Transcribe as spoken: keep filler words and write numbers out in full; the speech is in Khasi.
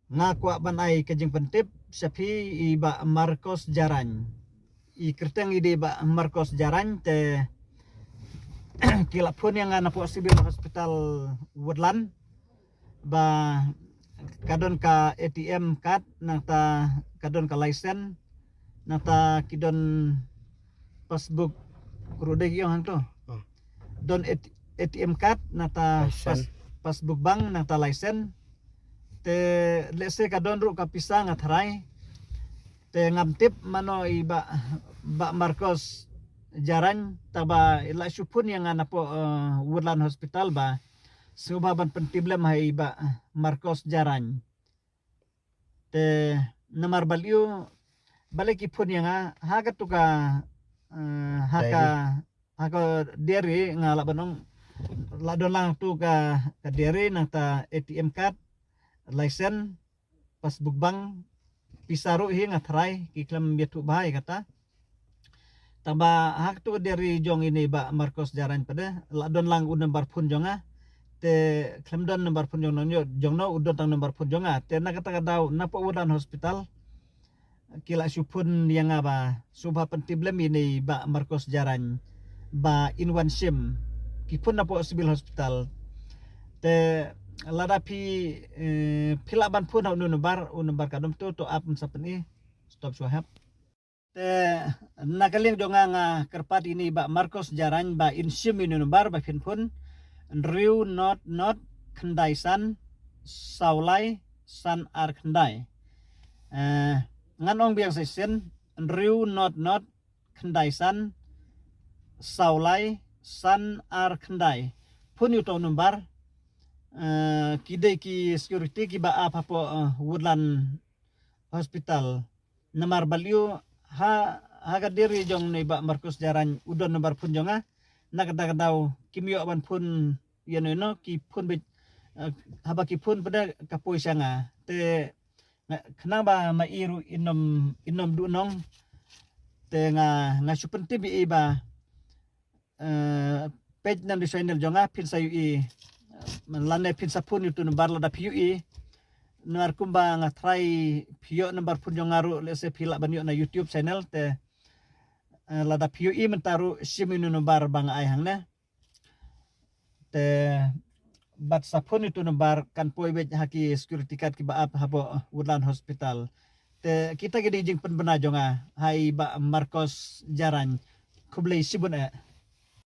Nga kwah ban ai ka jingpyntip sha phi i Bah Marcos Jarain. I kyrteng i dei Bah Marcos Jarain te ki la phone ïa nga napoh Civil Hospital Woodland ba ka don ka A T M card, nangta ka don ka license, nangta ki don passbook ruh dei ki ong hangto. Oh. Don A T M card, nangta pass, passbook bank, nangta license. Te lehse ka don ruh ka pisa nga tharai. Te ngam tip mano i Bah, Bah Marcos Jarain, tangba i la shu phone ïa nga napoh Woodland Hospital ba sngewbha ban pyntip lem ha i Bah Marcos Jarain. Te namar balei, balei ki phone ïa nga ha katu ka, ha ka, ha ka diary nga lah ban ong, la don lang tu ka, ka diary, nangta A T M card, license, passbook bank, pisa ruh hi nga tharai, ki khlem ïathuh bha ïa kata. Tangba ha katu ka diary jong ine i Bah Marcos Jarain pat de la don lang u number phone jong nga. Te khlem don number phone jong no, jong no, u don tang number phone jong nga. Te na kata ka daw napoh Woodland Hospital ki la shu phone ïa nga ba sngewbha pyntip lem ine i Bah Marcos Jarain ba in wan shim. Ki phone napoh Civil Hospital. Te lada phi, eh, phi lah ban phone ha u number, u number ka dom tu, to ap mynta sa pyni. Stop shuwa hep. Te na ka liang jong nga nga kyrpad ine i Bah Marcos Jarain ba in shim ine i number ba phin phone, hynriew not not khyndai san saw lai san ar khyndai. Eh, ngan ong biang sa shisien, hynriew not not khyndai san saw lai san ar khyndai. Phone ïa uto u number, eh, ki dei ki security kiba ap hapoh, eh, Woodland Hospital. Namar balei, ha, ha ka diary jong ine i Bah Marcos Jarain u don number phone jong nga. Na kata ka daw kim ïoh ban phone ïa no ïa no, ki phone beit, eh, haba ki phone pat de ka poi sha nga. Te nga, khnang ba ma i ruh in ym, in ym duhnong. Te nga, nga shu pyntip ïa i ba, eh, page Nonduh Channel jong nga phin sa ïohi, eh, lane phin sa phone ïa uto u number lada phi ïohi. Namar kumba nga tharai phi ïoh number phone jong nga ruh, lehse phi lah ban ïoh na YouTube channel te, eh, lada phi ïohi mynta ruh shim ine i number ba nga ai hangne. Te bad sa phone ïa uto u number kan poi beit ha ki security guard kiba ap hapoh Woodland Hospital. Te kita ki dei jingpynbna jong nga ha i Bah Marcos Jarain. Khublei shibun eh.